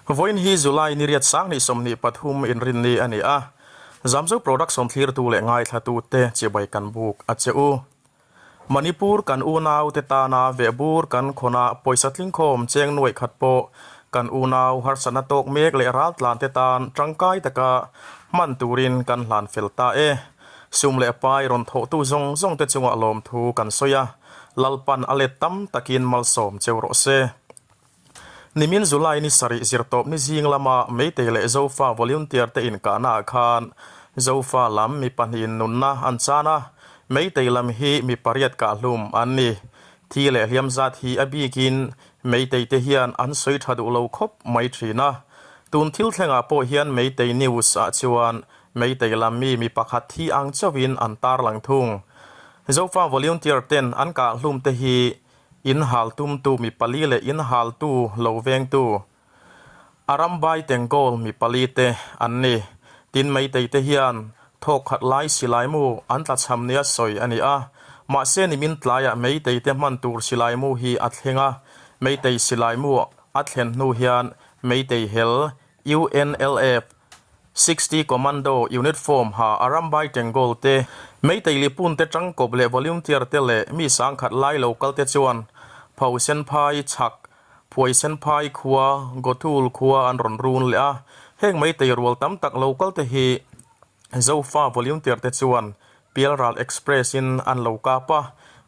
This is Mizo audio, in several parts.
Vawiin hi July ni riat 2023 inrinni a ni a, Zamzo Production thlirtu leh ngaithlatute chibai kan buk a che u. Manipur kan unaute tana vehbur kan khawn a pawisa tlingkhawm cheng nuaih khat pawh kan unau harsatna tawk mek leh raltlante tan tangkai taka hman turin kan hlan fel ta e. Sum leh pai rawn thawhtu zawng zawngte chungah lawmthu kan sawi a, Lalpan a let tam takin malsawm cheu rawh se. Nimin July ni sarih zirtawp ni zing lama Meitei leh Zofa volunteer te inkahnaah khan Zofa lam mi pahnihin nunna an chan a, Meitei lam hi mi pariat kahhlum an ni. Thi leh hliam zat hi a bikin Meitei te hian an sawi tha duh lo khawp mai thin a. Tun thil thlengah pawh hian Meitei news ah chuan Meitei lam mi mi pakhat thi ang chauhin an tarlang thung. Zofa volunteer ten an kahhlum te hi In hal tumtu mi pali leh in haltu lo vengtu Arambai Tengkawl mi pali te an ni. Tin Meitei te hian thawk khat lai silaimu an tlachham nia sawi a ni a. Mahse nimin tlaiah Meitei te hman tur silaimu hi a thleng a. Meitei silaimu a thlen hnu hian Meitei hel UNLF, 60 Commando Unit Form ha Arambai Tengol te, Meitei Lipun te tangkawp leh volunteer te leh mi sangkhat lai lo kal te chuan Phausenphai chhak, Phuaisenphai khua, Gothul khua an rawn run leh a. Heng Meitei rual tam tak lo kal te hi Zofa volunteer te chuan Pialral Express in an lo kap a,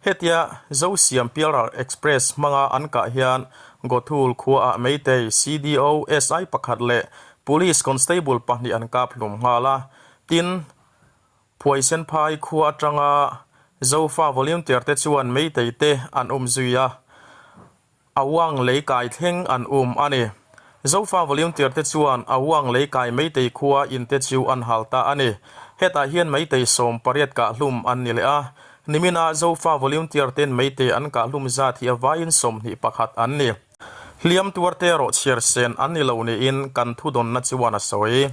hetia Zosiam Pialral Express hmanga an kah hian Gothul khuaah Meitei CDO SI pakhat leh Police Constable pahnih an kap hlum nghal a, tin, Phuaisenphai khua atanga Zofa volunteer te chuan Meitei te an um zui a. A uang lei kai thleng an um a ni. Zofa volunteer te chuan a uang lei kai Meitei khua in te chu an hal ta a ni. Hetah hian Meitei 18 kah hlum an ni leh a. Nimina Zofa volunteer ten Meitei an kah hlum zat hi a vaiin 21 an ni. Hliam tuar te erawh chhiar sen an ni lo niin kan thudawnna chuan a sawi.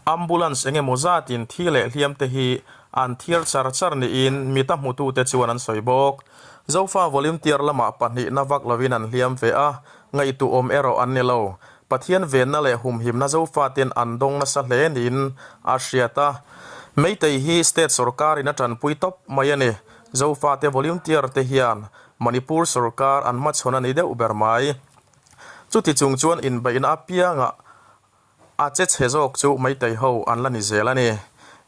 Ambulance eng emaw zatin thi leh hliam te hi an thiar char char niin mita hmutute chuan an sawi bawk. Zofa volunteer lamah pahnihna vak lovin an hliam ve a, ngaihtuhawm erawh an ni lo. Pathian venna leh humhimna Zofaten an dawng nasa hle niin a hriat a. Meitei hi state sorkarin a tanpui tawp mai a ni. Zofate volunteer te hian Manipur sorkar an hmachhawn a ni deuh ber mai. Chuti chung chuan inbeihna apiangah A che chhe zawk chu Meitei ho an la ni zel a ni.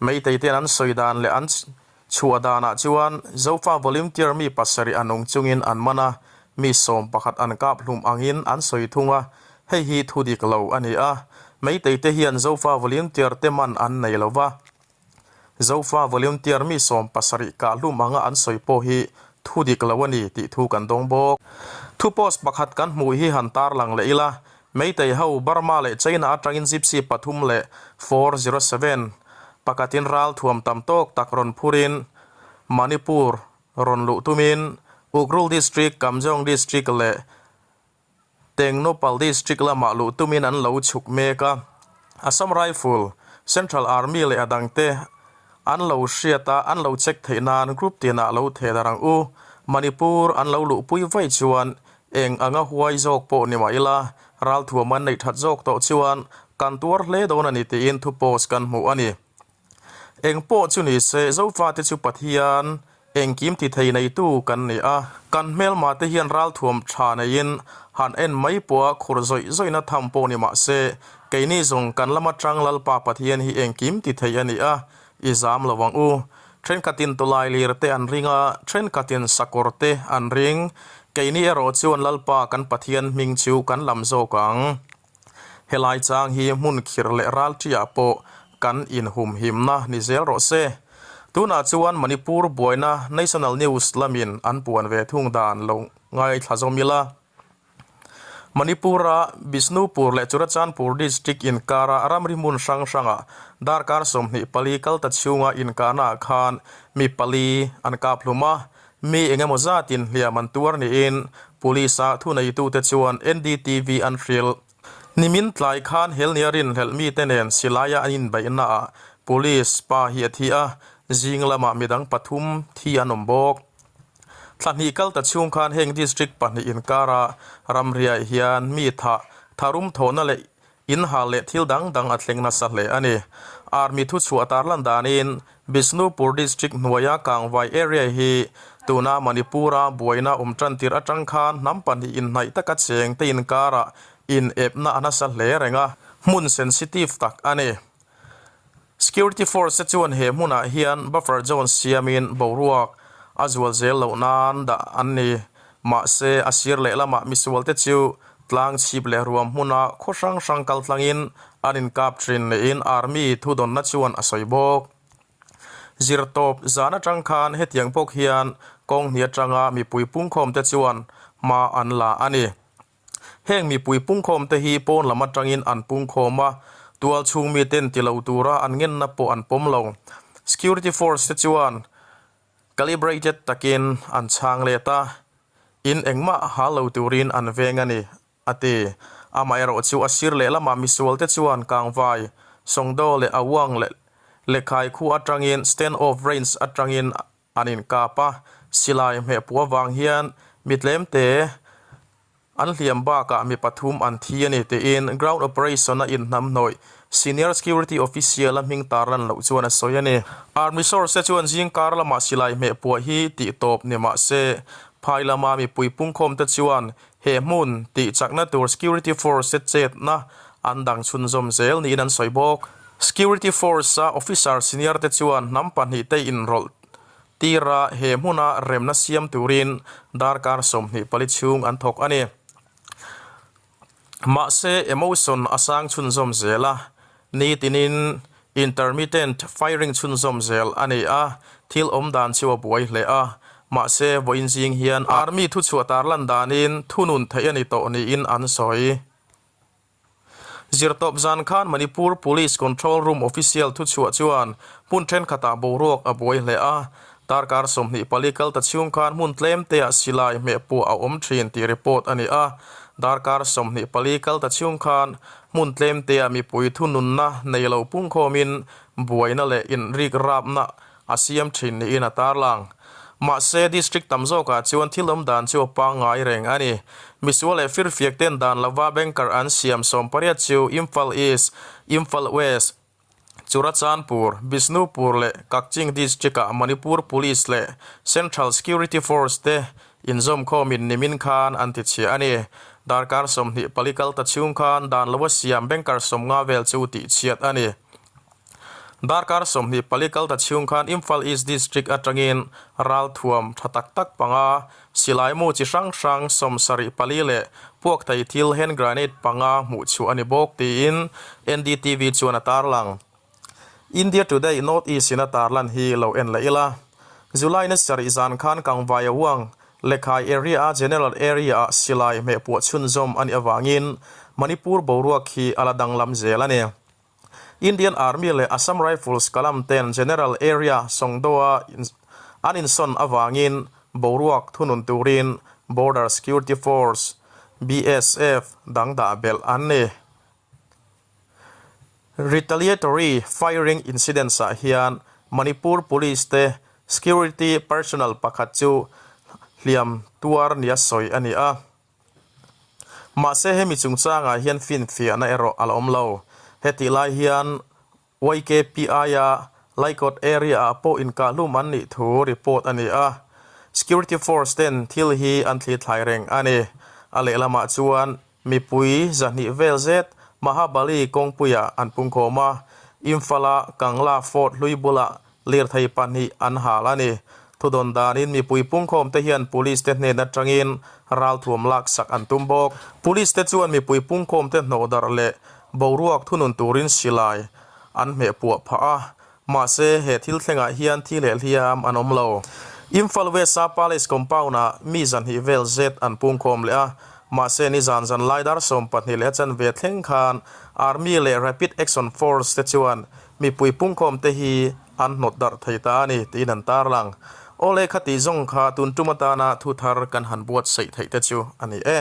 Meitei ten an sawi dan leh an chhuah danah chuan Zofa volunteer mi pasarih a nung chungin an man a, mi 11 an kap hlum angin an sawi thung a, hei hi thu dik lo a ni a. Meitei te hian Zofa volunteer te man an nei lo va. Zofa volunteer mi 70 kah hlum anga an sawi pawh hi thu dik lo a ni tih thu kan dawng bawk. Thu post pakhat kan hmuh hi han tarlang leh ila, Meitei ho Burma leh China atangin Gypsy pathum leh 407 pakhatin ral thuam tam tawk tak rawn phurin Manipur rawn luh tumin Ukhrul District, Kamjong District leh Tengnoupal District lamah luh tumin an lo chhuk mek a, Assam Rifle, Central Army leh a dangte an lo hriat a, an lo check theih nan group tinah lo theh darh ang u. Manipur an lo luhpui vaih chuan eng anga huai zawk pawh ni mah ila, ralthuam an neih that zawk tawh chuan kan tuar hle dawn a ni tiin thu post kan hmuh a ni. Eng pawh chu ni se, Zofate chu Pathian engkim ti thei neitu kan ni a. Kan hmelma te hian ralthuam tha neiin han en mai pawha khur zawih zawihna tham pawh ni mah se, keini zawng kan lama tang Lalpa Pathian hi engkim ti thei a ni a, i zam lo ang u. Thenkhatin tawlai lir te an ring a, thenkhatin sakawr te an ring. Keini erawh chuan Lalpa kan Pathian hming chu kan lam zawk ang. Helai chang hi hmun khirh leh ralṭiah pawh kan inhumhimna ni zel rawh se. Tunah chuan Manipur buaina National News lamin an puan ve thung dan lo ngaithla zawm ila. Manipur-a Bishnupur leh Churachandpur district inkara ramri hmun hrang hrangah darkar 24 kal ta chhunga inkahnaah khan mi pali an kap hlum a, Mi engemaw zatin hliam an tuar niin Police-a thuneitute chuan NDTV an hrilh. Nimin tlai khan Helnia rinhlelh mite nen silaia an inbeihnaah Police pa hi a thi a, zing lamah midang pathum thi an awm bawk. Thla hnih kal ta chhung khan heng district pahnih inkara ramriah hian mi thah, tharum thawhna leh. Inhal leh thil dang dang a thleng nasa hle a ni. Army thuchhuah tarlan danin Bishnupur District hnuaia Kangvai area hi tuna Manipur-a buaina awm tan tir atang khan hnam pahnih inhnaih taka cheng te inkarah inepna a nasa hle reng a, hmun sensitive tak a ni. Security force te chuan he hmunah hian buffer zone siamin boruak a zual zel loh nan dah an ni. Mahse, a sir lehlamah misualte chu tlang chhip leh ruam hmuna khaw hrang hrang kal tlangin an inkap thin niin Army thudawnna chuan a sawi bawk. Zirtawp zan atang khan hetiang bawk hian kawng hnih atanga mipui pungkhawmte chuan hma an la a ni. Heng mipui pungkhawmte hi pawn lam atangin an pungkhawm a, tual chhung miten ti lo tura an ngenna pawh an pawm lo. Security force te chuan calibrated takin an chhang let a, in engmah hal lo turin an veng a ni, a ti. Amaherawh chu a sir lehlamah misualte chuan Kangvai, Songdo leh Awang leh Lekhai khu atangin stand off range atangin An inkap a, silai hmehpuh avang hian mi tlemte an hliam bakah mi pathum an thi a ni tiin ground operation a inhnamhnawih senior security official a hming tarlan loh chuan a sawi a ni. Army source te chuan zingkar lamah silai hmehpuah hi tih tawp ni mah se, phai lama mipui pungkhawmte chuan he hmun tih chakna tur security force te chetna an dang chhunzawm zel niin an sawi bawk. Security Force-a officer senior te chuan hnam pahnihte inrawlh tira he hmuna remna siam turin darkar 24 chhung an thawk a ni. Mahse, emotion a sang chhunzawm zel a, nitinin intermittent firing chhunzawm zel a ni a, thil awm dan chu a buai hle a. Mahse, vawiin zing hian Army thuchhuah tarlan danin thunun theih a ni tawh niin an sawi. Zirtawp zan khan Manipur Police Control Room official thuchhuah chuan hmun thenkhatah boruak a buai hle a, darkar 24 kal ta chhung khan hmun tlemteah silai hmehpuah a awm thin tih report a ni a, darkar 24 kal ta chhung khan hmun tlemteah mipui thununna nei lo pungkhawmin buaina leh inrikrapna a siam thin niin a tarlang. Mahse, district tam zawkah chuan thil awm dan chu a pangngai reng a ni. Misual leh firfiak ten dan lova banker an siam 18 chu Imphal East, Imphal West, Churachandpur, Bishnupur leh Kakching district-ah Manipur Police leh Central Security Force te inzawmkhawmin nimin khan an tichhia a ni. Darkar 24 kal ta chhung khan dan lova siam banker 50 vel chu tihchhiat a ni. Darkar 24 kal ta chhung khan Imphal East District atangin ralthuam tha tak tak panga, silai mu chi hrang hrang 74 leh puak thei thil hand grenade panga hmuh chhuah a ni bawk tiin NDTV chuan a tarlang. India Today North East in a tarlan hi lo en leh ila. July ni sarih zan khan Kangvaia Uang Lekhai area a General area ah silai hmehpuah chhunzawm a nih avangin Manipur boruak hi a la danglam zel a ni. Indian Army leh Assam Rifles kalam ten General Area Songdo-a an insawn avangin boruak thunun turin Border Security Force, BSF, dang dah belh an ni. Retaliatory firing incidents-ah hian Manipur Police te security personnel pakhat chu hliam tuar nia sawi a ni a. Mahse hemi chungchangah hian finfiahna erawh a la awm lo. Hetih lai hian YKPI-a Laikawt area-ah pawh inkahlum an nih thu report a ni a. Security force ten thil hi an thlithlai reng a ni. A lehlamah chuan mipui 200 vel zet Mahabali kawngpuiah an pungkhawm a, Imphal-a Kangla Fort hlui bulah Lirthei pahnih an hal a ni. Thudawn danin mipui pungkhawmte hian Police te hnen atangin ralthuam laksak an tum bawk. Police te chuan mipui pungkhawmte hnawhdarh leh boruak thunun turin silai an hmehpuah phah a, mahse he thil thlengah hian thi leh hliam an awm lo. Imphal West-a Palace Compound-ah mi 200 vel zet an pungkhawm leh a, mahse nizan zan lai dar 12 leh a chanve thleng khan Army leh Rapid Action Force te chuan Mipui pungkhawmte hi an hnawt darh thei ta a ni tiin an tarlang. Awle khati zawng kha tun tum atana thu thar kan han buatsaih theih te chu a ni e.